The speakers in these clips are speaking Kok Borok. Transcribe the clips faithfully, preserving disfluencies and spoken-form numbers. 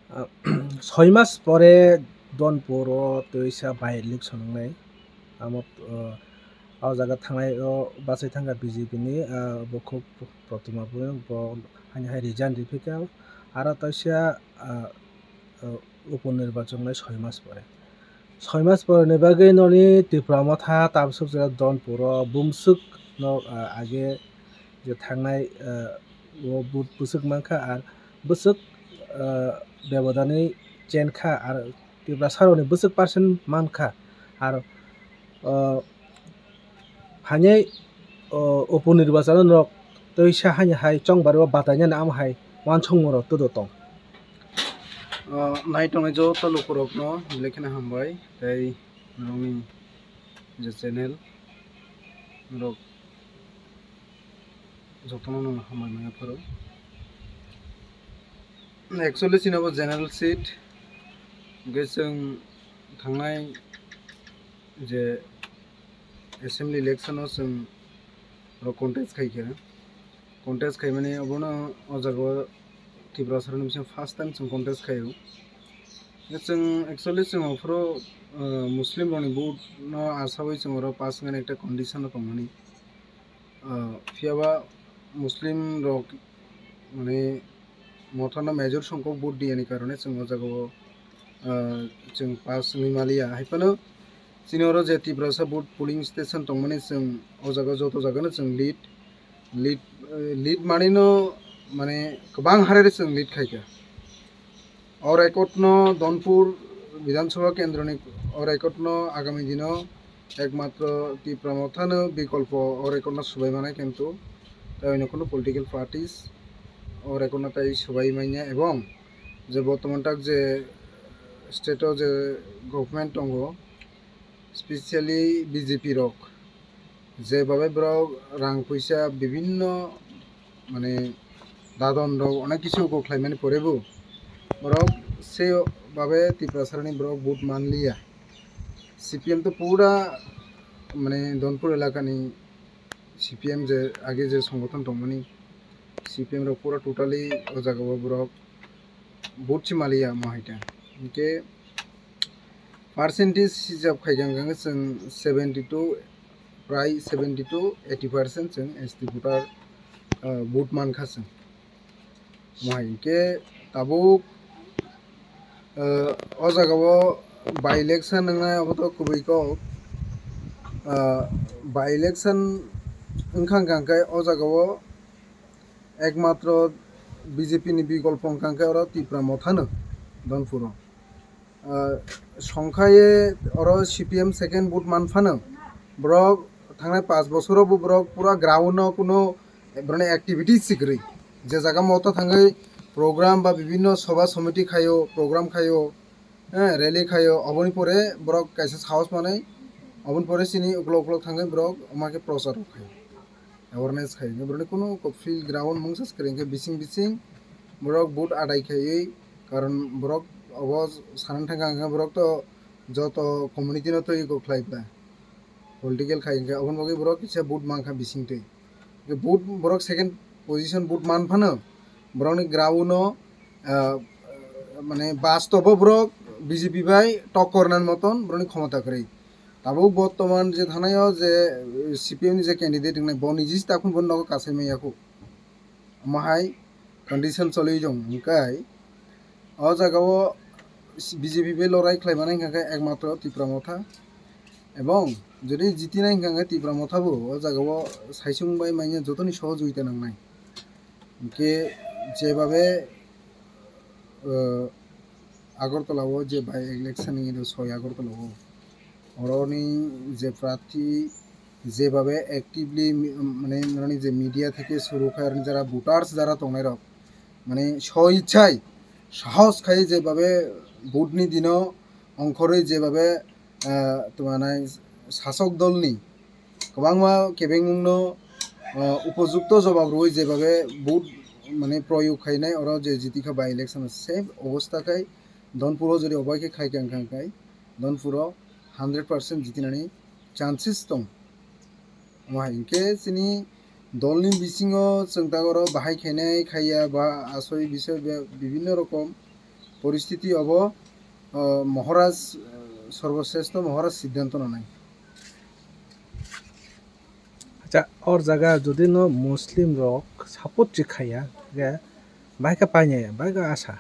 Ah, soi mas pore Donpur o twisa by election wngnai. Amo, ah, o jaga thangnai o bachai thangkha B J P ni, ah, bo khub Protima bo, bo hani hai resign riphikha. Aro taisa, ah, ah, upo nirbachon nai soi mas pore. Soi mas pore ni bagwi noni Tipra Motha tabsuk jora Donpur o bumswk no, ah, age je thangnai, ah, o bu-, bwswk mankha ar bwswk, ah, bebodani chenkha ar Tiprasa rokni bwswk percent mankha ar, ah, Hainai, o, upo nirbachano norok tei sa haini hai chongbar o batainani amo hai uansukmung rok todo tong. O, nai tongnai joto lukurokno belai kheno hambai tei norokni je channel norok jotono no hambai manya pharo. Actually chini bo general seat hwnkhe chwng thangnai je assembly election o chwng rok contest khai kha, contest khaimani obono o jaga o Tiprasa rokni bising first time chwng contest khaio. Chwng actually chwng aphuru, uh, Muslim rokni vote no asawi chwng oro pass wngmani ekta condition o tongmani. Uh, phiyaba Muslim rok mane Mothano major songkok vote diyani karone chwng o jaga o, ah, chwng pass wngwi maliya. Hai phano chini oro je Tiprasa vote polling station tongmani chwng o jaga joto jaga no chwng lead, lead, eh, lead mani no mane kwbang harere chwng lead khaikha. O record no Donpur Bidhan Sabha kendroni o record no agami dino ekmatro Tipra Mothano bikolpo o record no swbai manai kintu tei onyo kunu political parties o record no tei swbai manya ebong je bortoman tak je state o je government tongo, specially B J P rok, je babe borok rang puisa bibinno mane dadon rok onek kisu go khlaimani pore bo borok se babe Tiprasarani borok vote manliya. C P M to pura mane Donpur elakani C P M je age je songothon tongmani C P M rok pura totally o jaga o borok vote si maliya mo hai ta. Hinkhe percentage hisab khai kha hwnkhe chwng seventy two, prai seventy to eighty percent chwng S T voter, ah, vote mankha chwng. Mo hai hinkhe tabuk, ah, o jaga o by election wngnai abo to kubui kok. Ah, by election wngkha hwnkha hwnkhe o jaga o ekmatro B J P ni bikolpo wngkha hwnkhe oro Tipra Mothano Donpuro. Ah, songkhaye oro C P M second vote manphano borok thangnai panch bosoro bo borok pura ground o kuno borokni activities si kwrwi. Je jaga Motha thangwi program ba bibinno sobha somiti khaio, program khaio, eh, rally khaio, oboni pore borok kaisa sahos manwi oboni pore chini uklok uklok thangwi borok omakhe prochar rok khaio. Awareness khai hwnkhe borokni kunu kok field ground mungsa se kwrwi hwnkhe bising bising borok vote adai khaiwi, karon borok obo sanani thangkha hwnkhe borok to joto community no twi kok khlai pla political khai hwnkhe, oboni bagwi borok kisa vote mankha bisingtwi. Hwnkhe vote borok second position vote man phano borokni ground o, ah, mane bastobo borok B J P bai tokkor nani moton borokni khomota kwrwi. Tabuk bortoman je thanai o je, eh, C P M ni je candidate wngnai, bo niji se takhun bo nogo kasai manya khu. Omo hai condition choli tong hwnkhe o jaga o B J P bai lorai khlai mani hwnkha khe ekmatro Tipra Motha. Ebong jodi jiti nai hwnkha khe Tipra Motha bo o jaga o saisung bai manya jotoni sohojogita nangnai. Hinkhe jebabe, eh, Agartala o je by election ni do soi Agartala o, oroni je prarthi jebabe actively mi-, mane, mane je media theke suru khai, oroni jara voters jara tongnai rok, mane soi ichai sahos khai jebabe vote ni dino ongkhorwi jebabe, eh, tongmani sasok dol ni kwbangma kebengmung no, ah, upojukto jobab rwui jebabe vote mane proyog khainai, oro je jitikha by election same obostha khai Donpuro jodi obai khe khai kha wngkha khai Donpuro hundred percent jitinani chances tong. Omo hai hinkhe chini dolni bisingo chwng ta oro bahai khainai khaiya ba asoi bisoi be-, bibinno rokom Poristiti obo, ah, Maharaj, ah, sorboshreshto Maharaj siddhanto nanai. Acha, or jaga jodi no Muslim rok support chi khaya, ge bahai khe painaya, bahai khe asa.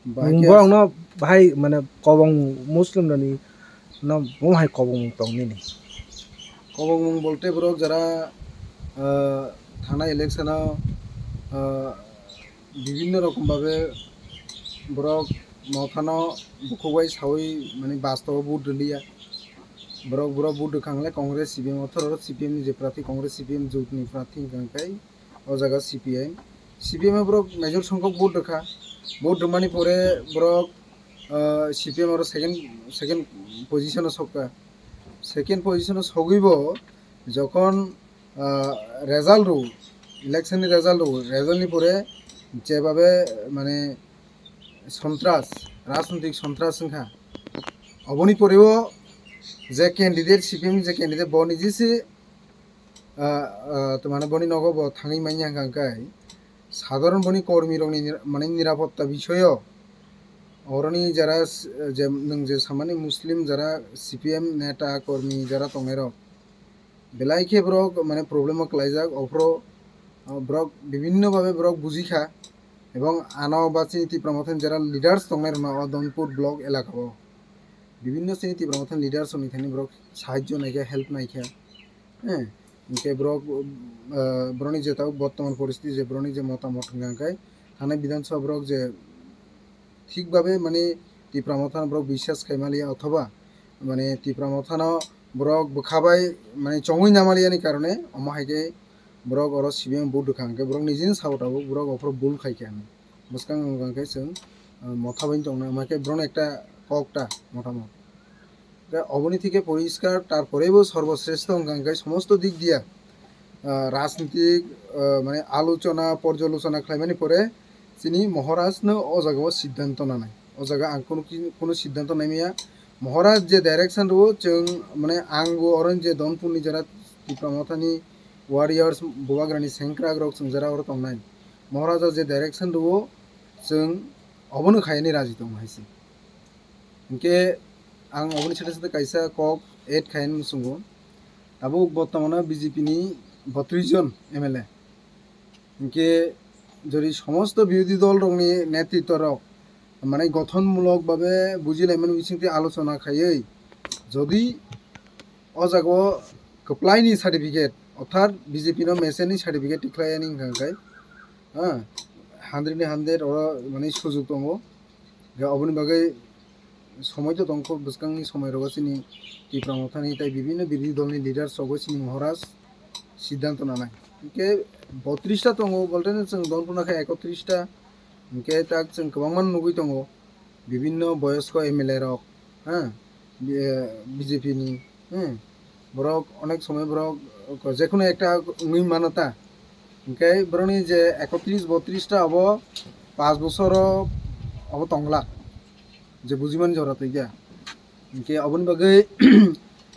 Bahai khe borok no bahai mane kobong Muslim rani no bo hai kobong tong nini. Kobong mung bolte borok jara, ah, thana election o, ah, bibhinno rokom babe borok mothano bukhuk bai sawi mane bastobo vote rwliya. Borok, borok vote rwkha hwnle Congress, C P M, othor C P M ni je prarthi Congress C P M jut ni prarthi hwnka hwnkhe o jaga C P M. C P M o borok major songkhok vote rwkha. Vote rwmani pore borok, ah, C P M oro second, second position o sokha. Second position o sogwibo jokhon, ah, result rw, election ni result rw, result ni pore jebabe mane sontras, rajnitik sontras wngkha. Oboni poreo je candidate, C P M je candidate, bo niji se, ah, ah, to mane boni nogo bo thangwi manya hwnka hwnkhe sadharon boni kormi rokni nira-, mane nirapotta bisoyo oroni jara s-, je nwng je samani Muslim jara C P M neta kormi jara tongnai rok belai khe borok mane problem o kwlaijak, ophro, ah, borok bibhinno bhabe borok bujikha, ebong ano ba chini Tipra Mothani jera leaders tongnai rokno o Donpur block elaka o bibhinno chini Tipra Mothani leaders rokni thani borok sahajjo naikha, help naikha, eh, hinkhe borok, ah, borokni je tabuk bortoman poristiti je borokni je motamot hwnka hwnkhe thanai Bidhan Sabha borok je thik babe mane Tipra Mothano borok biswas khai maliya, othoba mane Tipra Mothano borok bwkha bai mane chongwi na maliyani karone omo hai khe borok oro C P M vote rwkha, hwnkhe borok nijini sabo tabuk borok ophro bul khai kha hinwi bwskang wngkha khe chwng, ah, motha bai tongna, omo hai khe borokno ekta kok ta motamot. Tei oboni thike poriskar, tarporebo sorboshreshto wngkha hwnkhe somosto dik diya, ah, rajnitik, ah, mane alochona, porjalochona khlaimani pore chini Maharajno o jagao siddhanto nanai. O jaga ang kunu ki-, kunu siddhanto naimaya. Maharaj je direction rwo, chwng, mane, ang bo oro je Donpurni jara Tipra Mothani warriors, Bubagrani sengkrak rok chwng jara oro tongnai. Maharaja je direction rwo, chwng obono khainani raji tongo hai se. Hinkhe ang oboni sade sade kaisa kok add khainani muchungo. Tabuk bortomano B J P ni botris jon M L A. Hinkhe jodi somosto birodhi dol rokni netritto rok, mane, gothonmulok babe bujilaimani bisingtwi alochona khaiwi, jodi o jagao kwplaini certificate, orthat B J P no mesen ni certificate tikhlaiyani wngkha khe, ha, hundred ni hundred oro, mane, sujug tongo. Ga oboni bagwi somoi to tongkho, bwskangni somoi rogo chini Tipra Mothani tei bibhinno birodhi dolni leaders rogo chini Maharaj siddhanto nanai. Hinkhe botris ta tongo, bolte no chwng Donpurno khe ekotris ta, hinkhe tak chwng kwbangma nugwi tongo, bibhinno boyosko M L A rok, ha, B-, B J P ni, hmm, borok onek somoi borok jekhuno ekta wngwi mano ta, hinkhe borokni je ekotris botris ta obo panch bosoro obo tongla. Je bujimani jora twi khe. Hinkhe oboni bagwi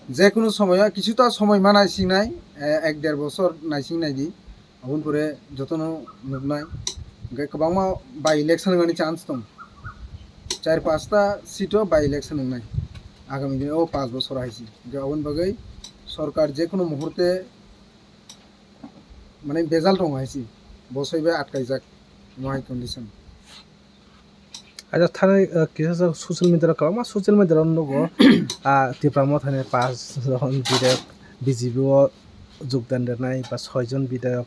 jekunu somoyo kisuta somoi ma naisingnai, eh, ek der bosor naising naidi. Oboni pore jotono nuknai. Hinkhe kwbangma by election wngmani chance tong. Char pasta seat o by election wngnai. Agami dini o panch bosor haisi. Hinkhe oboni bagwi sorkar jekunu muhurte mane bejal tongo haisi. Bosoi bai atkaijak. Omo hai condition. Aja thani, uh, kisa sa social media rok kwbangma social media rok nugo. Ah, Tipra Mothani pas jon bidayok B J P o jogdan rwnai ba soi jon bidayok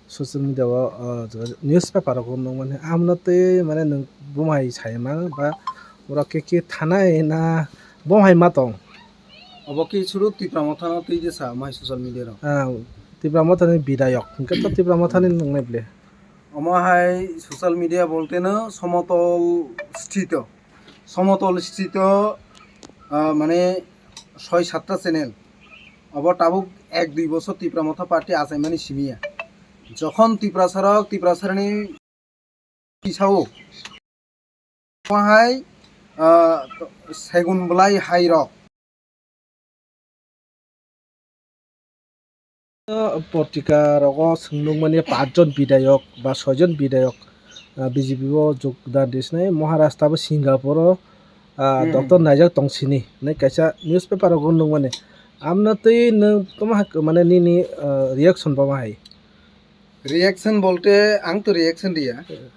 social media o, uh, newspaper rogo nukmani. Amno tei mane nwng bumai sai mano ba borok khe khe thanai na bumai ma tong. Obo khe suru Tipra Mothano twi de sa mai social media rok. Ah, Tipra Mothani bidayok. Hinkhe to Tipra Mothani nungnai ble. Omo hai social media bolte no somotol sthito. Somotol sthito, ah, mane soi satta channel. Obo tabuk ek dui bosor Tipra Motha party achaimani simiya. Jokhon Tiprasa rok, Tiprasarani tisao. Omo hai, ah, segun bwlai hai rok. Potrika rogo swng nukmani pach jon bidayok ba soi jon bidayok ah, B J P o jogdan risinai, Maharashtra bo Singapore o, ah, Hmm. Doctor naijak tong sini hinwi kaisa newspaper rogo nukmani. Amno twi nwng tamo hak-, mane nini, ah, reaction bo ma hai? Reaction bolte ang to reaction riya. Hmm.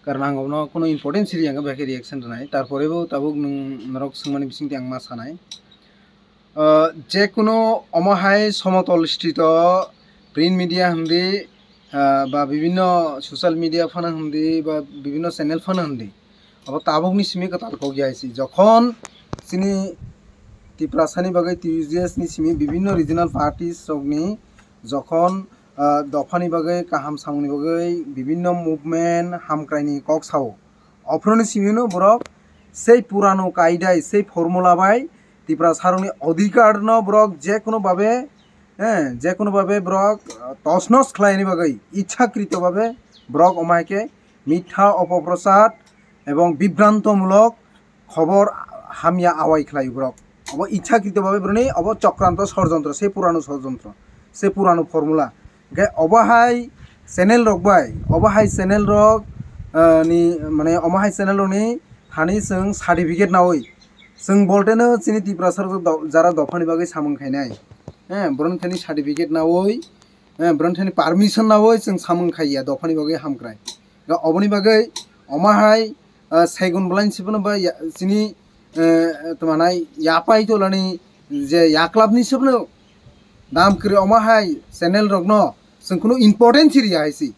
Karon ang obono kono importance riya, ang bai khe reaction rwnai. Tarpore bo tabuk nwng norok swngmani bisingtwi ang ma sanai. Ah, je kono omo hai somotol sthito print media hwndi, ah, ba bibinno social media phano hwndi, ba bibinno channel phano hwndi, abo tabukni simi kwtal kok ya hai se. Jokhon chini Tiprasani bagwi T U J S ni simi bibinno regional parties rokni jokhon, ah, dophani bagwi, kaham samungni bagwi bibinno movement, hamkraini kok sao. Ophroni simi no borok sei purano kaidai, sei formula bai Tiprasarokni odhikar no borok je kono babe, eh, je kono babe borok, ah, tosnos khlaini bagwi ichhakrito babe borok omo hai khe mitha opoprochar ebong bibrantomulok khobor hamya awai khlai borok. Obo ichhakrito babe boroni obo chokranto, sorjontro, sei purano sorjontro, sei purano formula. Hwnkhe obo hai channel rok bai, obo hai channel rok, ah, ni, mane omo hai channel rok ni thani chwng certificate nawi. Chwng bolteno chini Tiprasa rok do-, jara dophani bagwi samung khainai. Eh, boroni thani certificate nawi, eh, boroni thani permission nawi chwng samung khaiya dophani bagwi hamkrai. Ga oboni bagwi omo hai, ah, Saigun Bwlaini sibino ba ya-, chini, eh, tongmanai yapai tolani je yaklapni sibino dam kwrwi omo hai channel rokno chwng kunu importance riya hai se.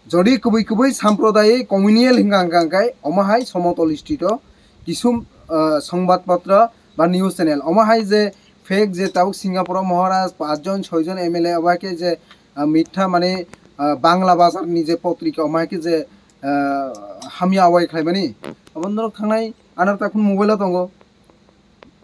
Jodi kubui kubui samprodayik communal hwnka hwnka hwnkhe omo hai somotol sthito kisum, ah, songbat patra ba news channel omo hai je fake je tabuk Singapore o Maharaj pachjon soijon M L A obo hai khe je, ah, mitha mane, ah, Bangla Bazar ni je potrika omo hai khe je, ah, hamya awai khlaimani obo norok thangnai ano takhun mobile o tongo.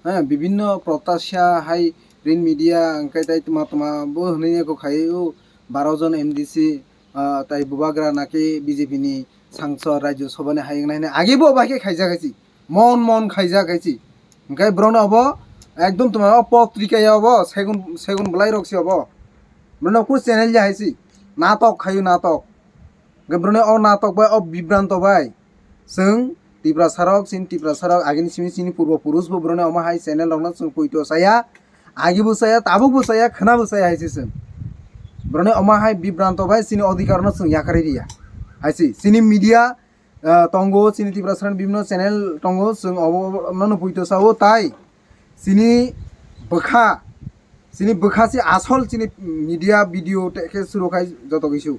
Heh, bibinno protasya hai print media hwnkhe tai tma tma bo hwnwi eko khai o baro jon M D C, ah, tai bubagra naki B J P ni sangsod Rajya Sabha ni hayung nai nai agi bo bai khe khaijak hai se. Mon mon khaijak hai se. Hwnkhe borokno obo ekdom tongma o potrika ya obo Saigun, Saigun Bwlai rok se obo. Borokno kunu channel ya hai se. Natok khaio natok. Hwnkhe borokni o natok bai o bibranto bai chwng Tiprasa rok, chini Tiprasa rok agini simi chini purbo purush bo borokni omo hai channel rokno chwng poito chaya. Agi bo chaya, tabuk bo chaya, khwna bo chaya hai se chwng. Borokni omo hai bibranto bai chini odhikar no chwng yakarwi riya hai se. Chini media ah, tongo, chini Tiprasarani bibinno channel tongo, chwng obo, obo, nono poito sao, tai chini bwkha, chini bwkha se asol chini media video te khe suru khai joto kisu.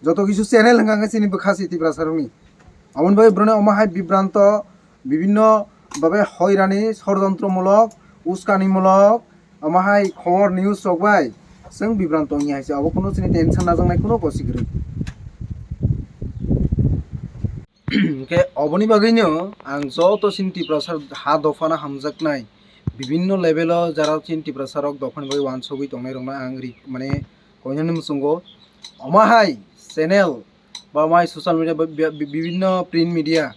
Joto kisu channel hwnkha khe chini bwkha se Tiprasarokni. Aboni bagwi borokni omo hai bibranto, bibinno babe hoirani, sorjontromulok, uskanimulok, omo hai khobor news rok bai chwng bibranto wngya hai se, obo kunu chini tension najaknai kunu gosi kwrwi. Hwnkhe oboni bagwino ang joto chini Tiprasa ha dophano hamjaknai, bibinno level o jara chini Tiprasa rok dophani bagwi wansugwi tongnai rokno ang ri-, mane koinani muchungo omo hai channel ba omo hai social media ba bi-, bi-, bibinno print media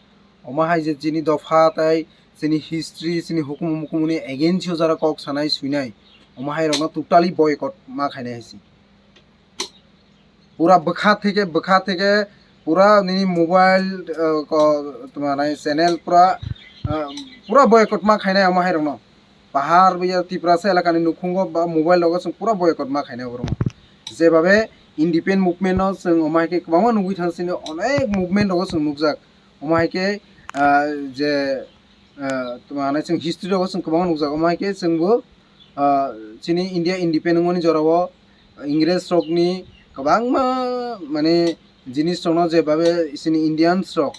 omo hai je chini dopha tai chini history, chini hukumu mukumuni against o jara kok sanai suinai, omo hai rokno totally boycott ma khainai hai se. Pura bwkha theke, bwkha theke pura nini mobile, eh, ko, tma nai channel pura, eh, pura boycott ma khainai omo hai rokno. Pahar ya Tiprasa elakani nukhungo ba mobile rogo chwng pura boycott ma khainai borokno. Jebabe independent movement no chwng omo hai khe kwbangma nugwi thang sini onek movement rogo chwng nukjak. Omo hai khe, ah, je, ah, tma hwnwi chwng history rogo chwng kwbangma nukjak. Omo hai khe chwngbo, ah, chini India independent wngmani jorao Ingres rokni kwbangma mane jinis rokno jebabe chini Indians rok,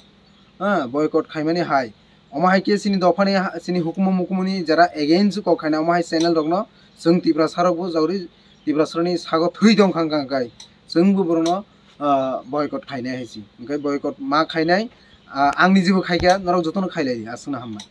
ah, boycott khaimani hai. Omo hai khe chini dophani ha-, chini hukumu mukumuni jara against kok khaina omo hai channel rokno chwng Tiprasa rokbo jagri Tiprasarokni sago thwi tong kha hwnkha hwnkhe chwngbo borokno, ah, boycott khainai hai se. Hwnkhe boycott ma khainai, ah, ang nijibo khaikha, norok jotono khailai di, aswkno hambai.